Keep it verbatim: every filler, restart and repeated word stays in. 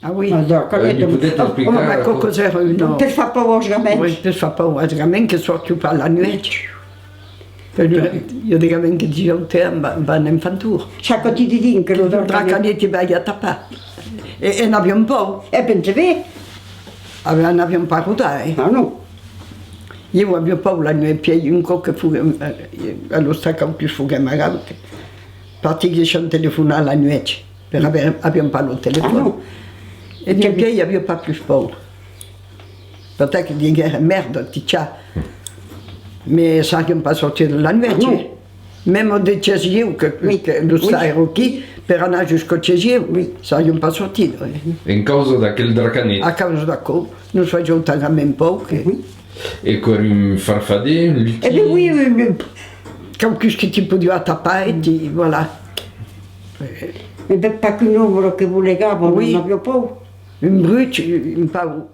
Ah oui. Mas de la caleta. Eh, li podètz explicar? Home, aquò, aquò qu'èra una... Per far paur als gamens. Oui, per far paur als gamens que sòrtián pas la nuèch. Però i a de gamens que disián: "Tè, va, va, anem far un torn." Çò que ti didin, que lo dracanet. Lo dracanet i vai atapar. E, e n'avián paur. E pense ben. Ah ben, n'avián pas rodat, eh. Ah non. Ieu aviá paur la nuèch, pièi un còp que foguèm, eh, a l'ostal quauqu'us foguèm a Gaute, partiguèt chas telefonar la nuèch, per aver, aviam pas lo telefòn. Ah non. E pièi, pièi aviá pas plus paur. Perque diguèrem: "Mèrda, ti cha." Mès seriam pas sortidas la nuèch, eh. Mèma de chas ieu, que, que l'ostal èra aquí, per anar jusqu'a chas ieu, seriam pas sortidas, eh. En causa d'aquel dracanet. A causa d'aquò, nos fasiá talament paur que... E quò èra un farfadet, un lutin? E ben oui, oui, oui. Quauqu'us que ti podiá atapar e ti, voilà. E ben pas qu'una ombra que volegava, non aviá paur. Un bruch, un paur.